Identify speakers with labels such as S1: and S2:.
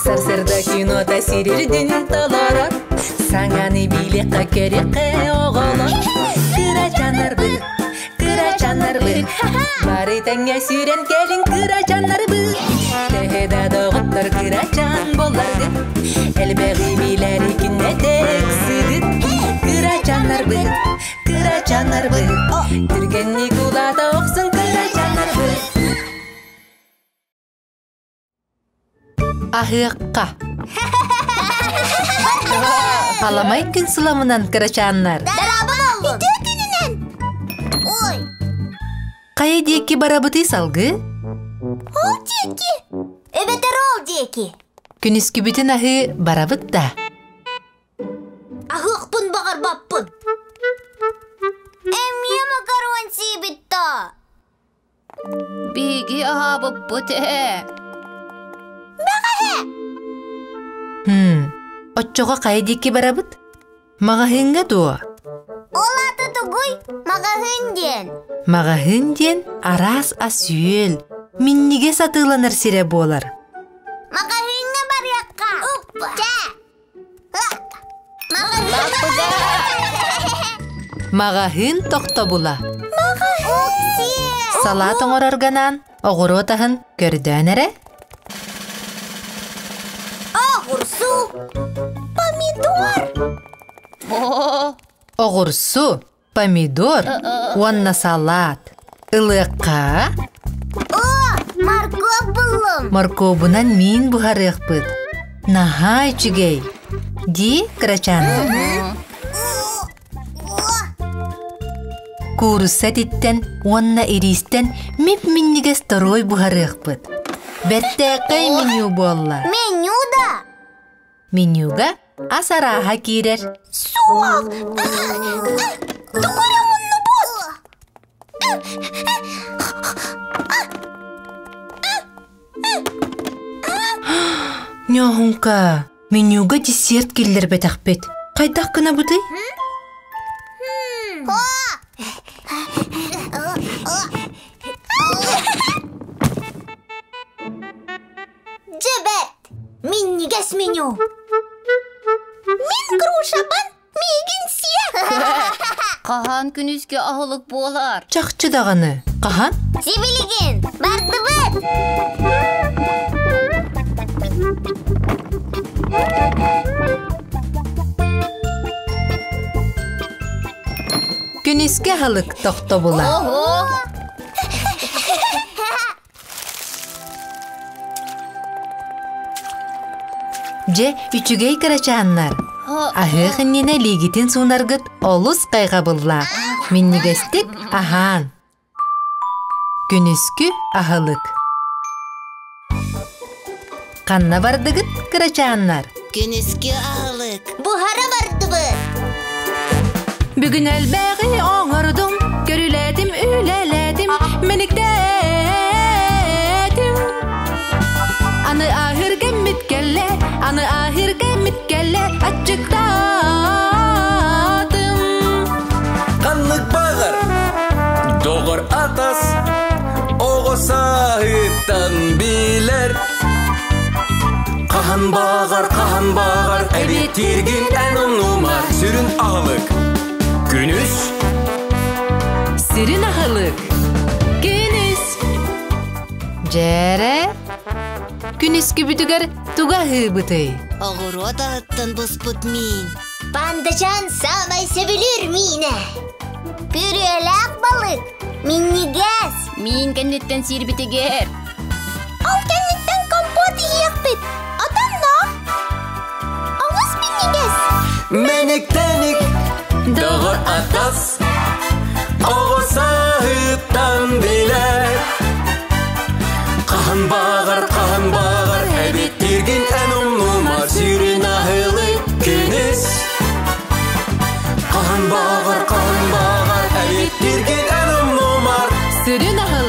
S1: Сарсыарда кинота сирирдин толорор. Саҥаны билиэххэ көрүөххэ оҕолор. Кырачааннарбыт, кырачааннарбыт, бары тэҥҥэ сүүрэн кэлиҥ кырачааннарбыт. Төһө да доҕоттор кырачаан буолларгыт, элбэҕи билэри күннэтэ ыксыгыт. Кырачааннарбыт, кырачааннарбыт, түргэнник улаата охсун кырачааннарбыт. Аһыахха. Аламай күн сыламынан кырачааннар.
S2: Үтүө күнүнэн! Ой!
S1: Хайа диэки барабытый салгыы?
S2: Ол диэки! Эбэтэр ол диэки!
S1: Күнүскүбүтүн аһыы барабыт да.
S2: Аһыахпын баҕарбаппын. Эмиэ макарон сиибит да.
S3: Биһиги аһаабыппыт ээ.
S2: Бэҕэһээ!
S1: Хм, оччоҕо хайа диэки барабыт? Маҕаһыыҥҥа дуо?
S2: Ол аата тугуй? Маҕаһыын диэн.
S1: Маҕаһыын диэн араас ас-үөл, минньигэс атыыланар сирэ буолар.
S2: Маҕаһыыҥҥа барыахха. Чэ!
S1: Маҕаһыын тохтобула. Салаат оҥорорго анаан оҕуруот аһын көрдөөн эрэ.
S2: Оҕурсу! Помидор!
S1: Оҕурсу, помидор уонна салаат. Ылыахха?
S2: О, морковь буллум!
S1: Моркуобунан миин буһарыахпыт. Наһаа үчүгэй! Дии, кырачааннар. Куурусса этиттэн уонна ириистэн мип-минньигэс торуой буһарыахпыт. Бэртээхэй меню буолла.
S2: Меню да?
S1: Менюга ас арааһа киирэр.
S2: Суох! Тугу эрэ муннубут!
S1: Ньоһуҥка, менюга десерт киллэрбэтэхпит. Хайдах гынабытый?
S2: Дьэбэт! Минньигэс меню! Мин грушабын миигин сиэ!
S3: Хаһан күнүскү аһылык буолар?
S1: Чахчы даҕаны. Хаһан?
S2: Сибилигин! Бардыбыт!
S1: Күнүскү аһылык тохтобула.
S3: Ого!
S1: Дьэ, үчүгэй кырачааннар! Аһыах иннинэ илиигитин суунаргыт олус хайҕабыллаах. Минньигэстик аһаан. Күнүскү аһылык. Ханна бардыгыт, кырачааннар?
S3: Күнүскү аһылык.
S2: Буһара бардыбыт.
S1: Бүгүн элбэҕи оҥордум, көрүлээтим, үлэлээтим, мэниктээтим. Аны аһыр кэммит кэллэ, аны аһыр кэммит кэллэ, аччыктаатым.
S4: Ханнык баҕар, доҕор атас, оҕо сааһыттан билэр. Хаһан баҕар, хаһан баҕар, эбиэттииргин эн умнумар. Сүрүн аһылык. Күнүс.
S1: Сүрүн аһылык. Күнүс. Дьээрэ, күнүскүбүтүгэр тугу аһыыбытый?
S3: Оҕуруот аһыттан буспут миин.
S2: Пандачан саамай сөбүлүүр миинэ. Пүрүөлээх балык. Минньигэс.
S3: Миин кэнниттэн сиирбитигэр.
S2: Ол кэнниттэн компот иһиэхпит. Отонноох. Олус минньигэс.
S4: Мэник-тэник, доҕор атас, оҕо сааһыттан билэр. Хаһан баҕар, хаһан баҕар, эбиттииргин эн умнумар сүрүн аһылык күнүс. Хаһан баҕар, хаһан баҕар, эбиттииргин эн умнумар
S1: Сүрүн аһылык.